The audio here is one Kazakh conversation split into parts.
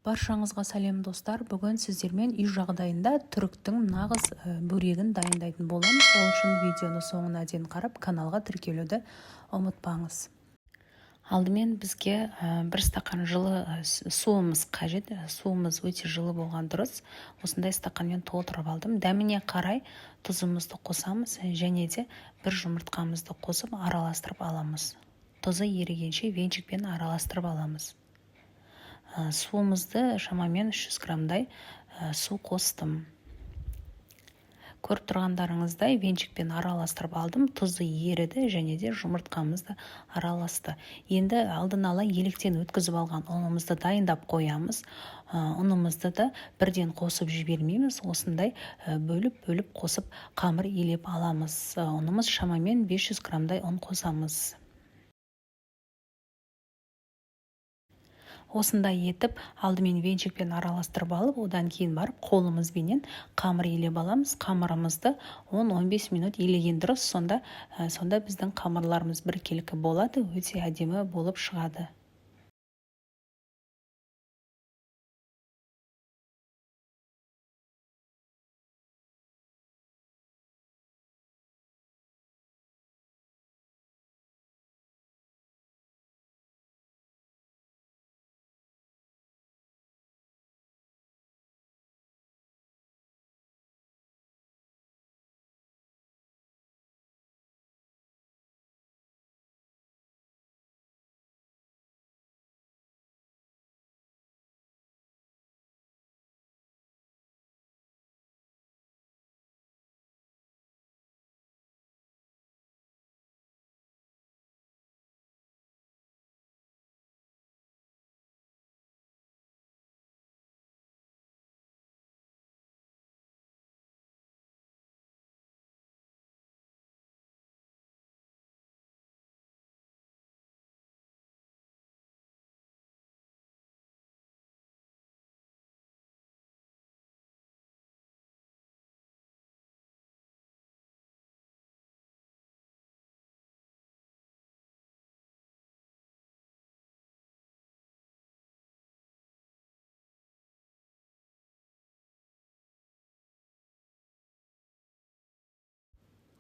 Баршаңызға сәлем, достар! Бүгін сіздермен үй жағдайында түріктің нағыз бөрегін дайындайтын боламыз. Ол үшін видеоны соңына дейін қарап, каналға тіркелуді ұмытпаңыз. Алдымен бізге бір стақан жылы суымыз қажет. Суымыз өте жылы болған дұрыс. Осындай стақанмен толтырып алдым. Дәміне қарай тұзымызды қосамыз және де бір жұмыртқамызды қосып араластырып аламыз. Тұзы ерігенше венчикпен араластырып аламыз. Суымызды шамамен 300 граммдай су қостым. Көріп тұрғандарыңыздай, венчикпен араластырып алдым. Тұзы еріді және де жұмыртқамыз да араласты. Енді алдын ала електен өткізіп алған ұнымызды дайындап қоямыз. Ұнымызды да бірден қосып жібермейміз. Осындай бөліп-бөліп қосып қамыр илеп аламыз. Ұнымыз шамамен 500 граммдай ұн қосамыз. Осындай етіп алдымен венчикпен араластырып алып, одан кейін барып қолымызбенен қамыр илеп аламыз. Қамырымызды 10-15 минут илеген дұрыс, сонда біздің қамырларымыз біркелкі болады, өте әдемі болып шығады.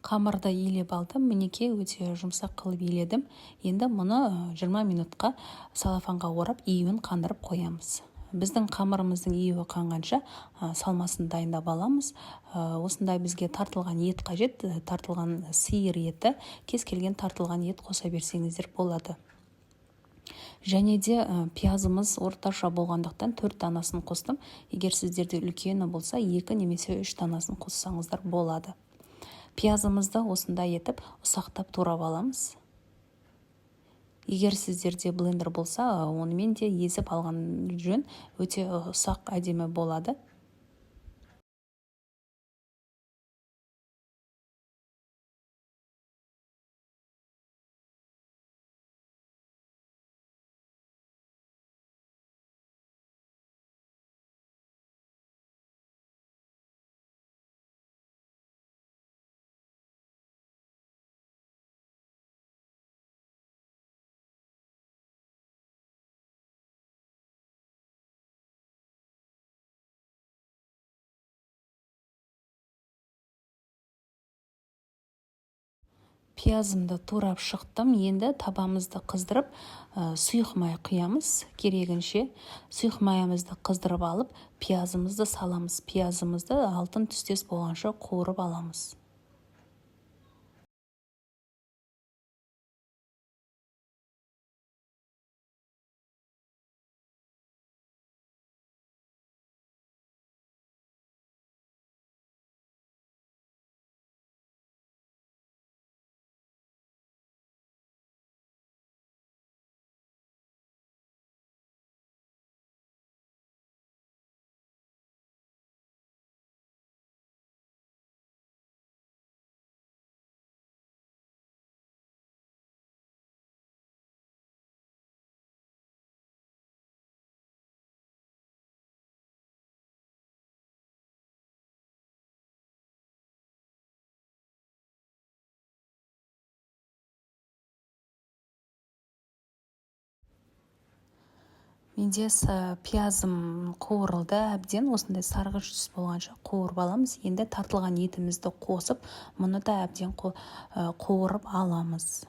Қамырды илеп алдым. Мінекей, өте жұмсақ қылып иледім. Енді мұны 20 минутқа салафанға орап, июін қандырып қоямыз. Біздің қамырымыздың июі қанғанша салмасын дайындап аламыз. Осындай бізге тартылған ет қажет, тартылған сиыр еті, кез келген тартылған ет қоса берсеңіздер болады. Және де пиязымыз орташа болғандықтан 4 данасын қостым. Егер сіздерде үлкені болса, 2 немесе 3 данасын қоссаңыздар болады. Пиязымызды осындай етіп ұсақтап турап аламыз. Егер сіздерде блендер болса, онымен де езіп алған жөн, өте ұсақ әдемі болады. Пиязымды турап шықтым. Енді табамызды қыздырып, сұйық май құямыз керегінше. Сұйық майымызды қыздырып алып, пиязымызды саламыз. Пиязымызды алтын түстес болғанша қуырып аламыз. Менде пиязым қуырылды әбден, осындай сарғыш түс болғанша қуырып аламыз. Енді тартылған етімізді қосып, мұны да әбден қуырып аламыз.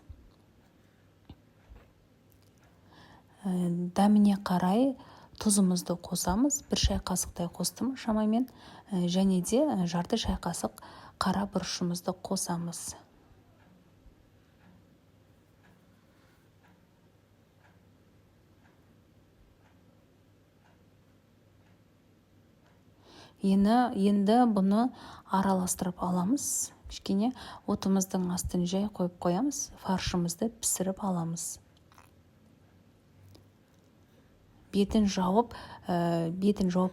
Дәміне қарай тұзымызды қосамыз. 1 шай қасықтай қостым шамамен. Және де жарты шай қасық қара бұрышымызды қосамыз. Енді бұны араластырып аламыз. Кішкене отымыздың астын жай қойып қоямыз, фаршымызды пісіріп аламыз. Бетін жауып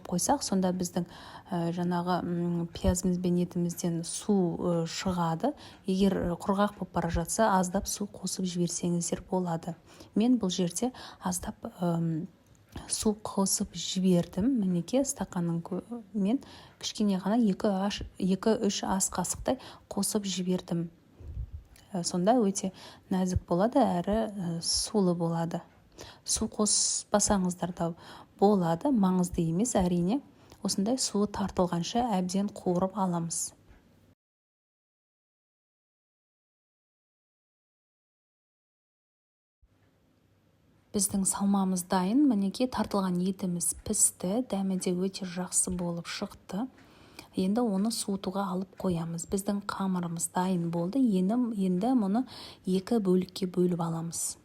қойсақ, сонда біздің жаңағы пиязымыз бен етімізден су шығады. Егер құрғақ болып бара жатса, аздап су қосып жіберсеңіздер болады. Мен бұл жерде аздап су қосып жібердім. Мінекей стақанның мен кішкене ғана екі-үш ас қасықтай қосып жібердім. Сонда өте нәзік болады, әрі сулы болады. Су қоспасаңыздар да болады, маңызды емес әрине. Осындай суы тартылғанша әбден қуырып аламыз. Біздің салмамыз дайын. Мінекей тартылған етіміз пісті, дәмі де өте жақсы болып шықты. Енді оны суытуға алып қоямыз. Біздің қамырымыз дайын болды. Енді мұны 2 бөлікке бөліп аламыз.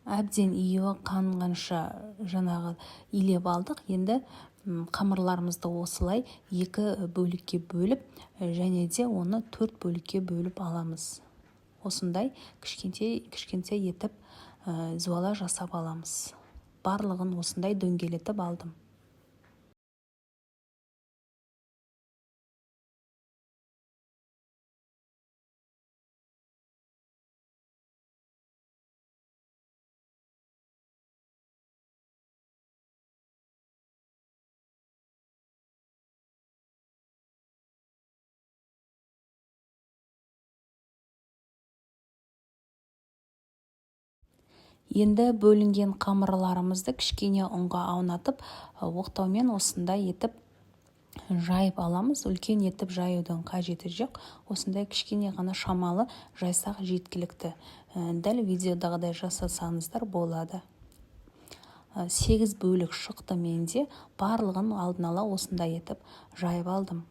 Әбден иі қанғанша жаңағы илеп алдық. Енді қамырларымызды осылай 2 бөлікке бөліп, және де оны 4 бөлікке бөліп аламыз. Осындай кішкентай етіп зуала жасап аламыз. Барлығын осындай дөңгелетіп алдым. Енді бөлінген қамырларымызды кішкене ұнға аунатып, оқтаумен осындай етіп жайып аламыз. Үлкен етіп жаюдың қажеті жоқ. Осындай кішкене ғана шамалы жайсақ жеткілікті. Дәл видеодағыдай жасасаңыздар болады. 8 бөлік шықты менде. Барлығын алдын ала осындай етіп жайып алдым.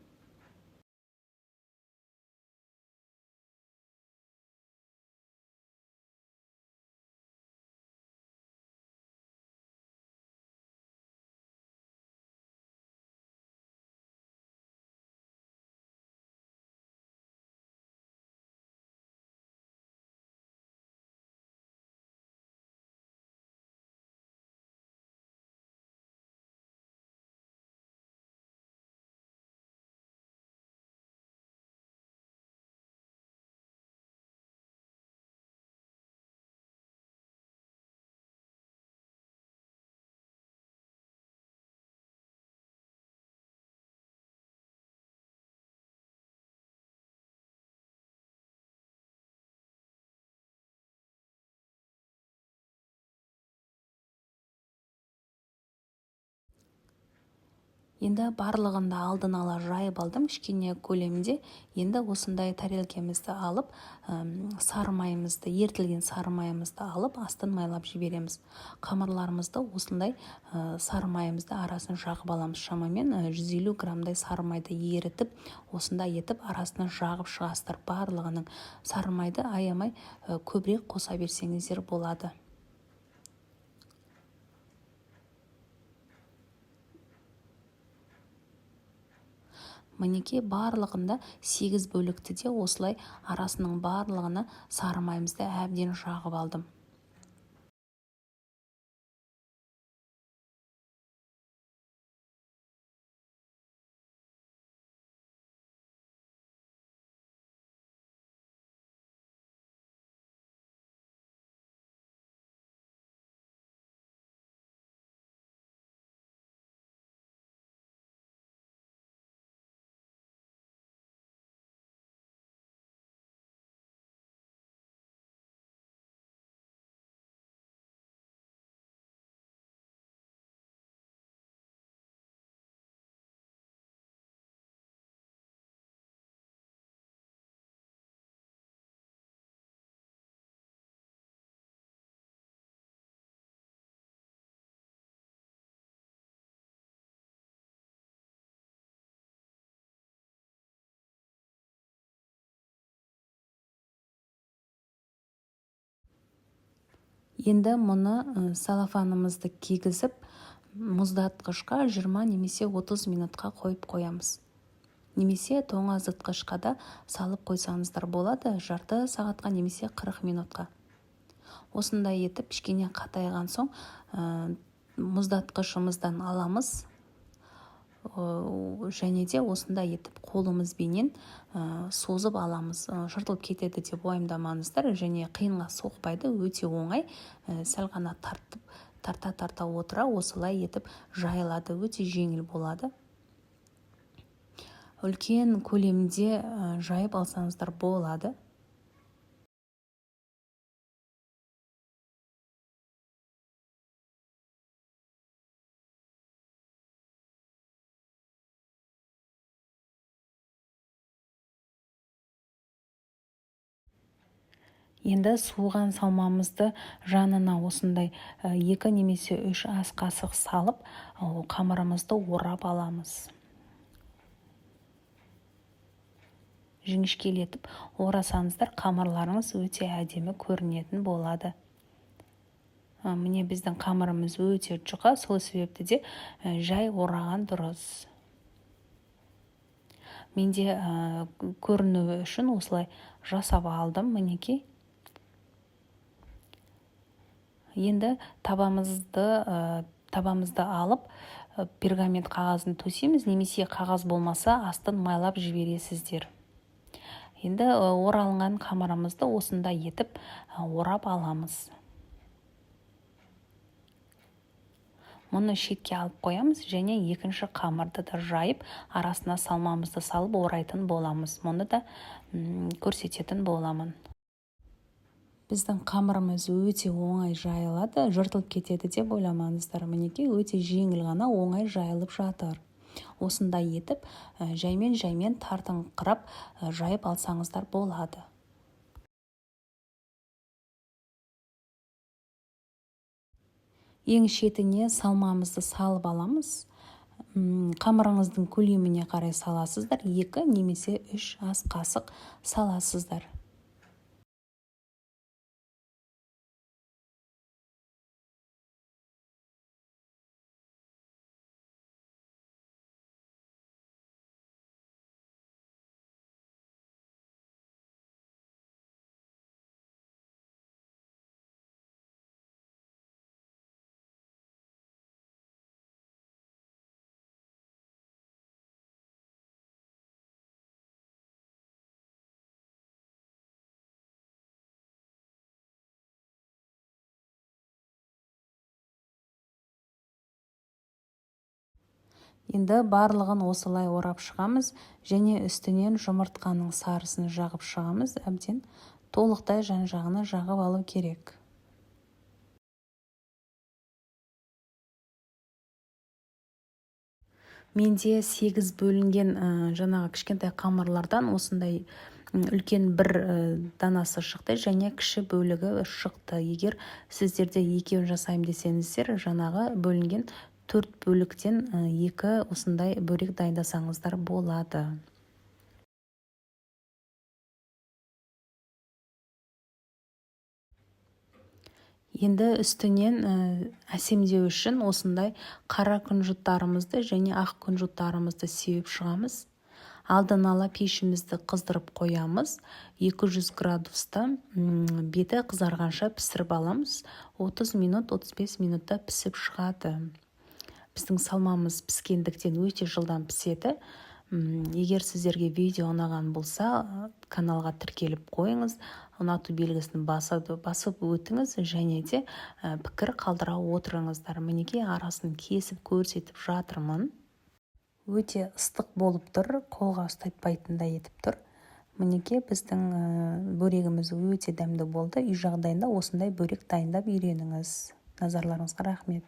Енді барлығын да алдын ала жайып алдым кішкене көлемде. Енді осындай тарелкемізді алып, сары майымызды, ерітілген сары майымызды алып, астын майлап жібереміз. Қамырларымызды осындай сары майымызды арасын жағып аламыз. Шамамен 150 граммдай сары майды ерітіп, осындай етіп арасына жағып шығасыздар. Барлығының сары майды аямай көбірек қоса берсеңіздер болады. Мінекей барлығында 8 бөлікті де осылай арасының барлығына сары майымызды әбден жағып алдым. Енді мұны целлофанымызды кигізіп, мұздатқышқа 20 немесе 30 минутқа қойып қоямыз. Немесе тоңазытқышқа да салып қойсаңыздар болады, жарты сағатқа немесе 40 минутқа. Осындай етіп кішкене қатайған соң мұздатқышымыздан аламыз. Және де осындай етіп қолымызбенен созып аламыз. Жыртылып кетеді деп уайымдамаңыздар, және қиынға соқпайды, өте оңай. Сәл ғана тарта-тарта отыра осылай етіп жайылады, өте жеңіл болады. Үлкен көлемде жайып алсаңыздар болады. Енді суыған салмамызды жанына осындай 2 немесе 3 ас қасық салып, қамырымызды орап аламыз. Жіңішкелетіп орасаңыздар, қамырларыңыз өте әдемі көрінетін болады. Міне біздің қамырымыз өте жұқа, сол себепті де жай ораған дұрыс. Менде көрінуі үшін осылай жасап алдым, мінекей. Енді табамызды алып, пергамент қағазын төсейміз, немесе қағаз болмаса астын майлап жібересіздер. Енді оралған қамырымызды осындай етіп орап аламыз. Мұны шетке алып қоямыз және екінші қамырды да жайып, арасына салмамызды салып орайтын боламыз. Мұны да көрсететін боламын. Біздің қамырымыз өте оңай жайылады, жыртылып кетеді деп ойламаңыздар. Мінекей, өте жеңіл ғана оңай жайылып жатыр. Осындай етіп, жаймен-жаймен тартыңқырап, жайып алсаңыздар болады. Ең шетіне салмамызды салып аламыз. Қамырыңыздың көлеміне қарай саласыздар, 2 немесе 3 ас қасық саласыздар. Енді барлығын осылай орап шығамыз және үстінен жұмыртқаның сарысын жағып шығамыз. Әбден толықтай жан-жағына жағып алу керек. Менде 8 бөлінген жаңағы кішкентай қамырлардан осындай үлкен бір данасы шықты және кіші бөлігі шықты. Егер сіздерде екеуін жасаймын десеңіздер, жаңағы бөлінген 4 бөліктен 2 осындай бөрек дайындасаңыздар болады. Енді үстінен әсемдеу үшін осындай қара күнжіттарымызды және ақ күнжіттарымызды сеуіп шығамыз. Алдын ала пешімізді қыздырып қоямыз. 200 градуста беті қызарғанша пісіріп аламыз. 30 минут, 35 минутта пісіп шығады. Біздің салмамыз піскендіктен өте жылдам піседі. Егер сіздерге видео ұнаған болса, каналға тіркеліп қойыңыз, ұнату белгісін басып өтіңіз және де пікір қалдыра отырыңыздар. Мінекей арасын кесіп көрсетіп жатырмын. Өте ыстық болып тұр, қолға ұстатпайтындай етіп тұр. Мінекей біздің бөрегіміз өте дәмді болды. Үй жағдайында осындай бөрек дайындап үйреніңіз. Назарларыңызға рахмет.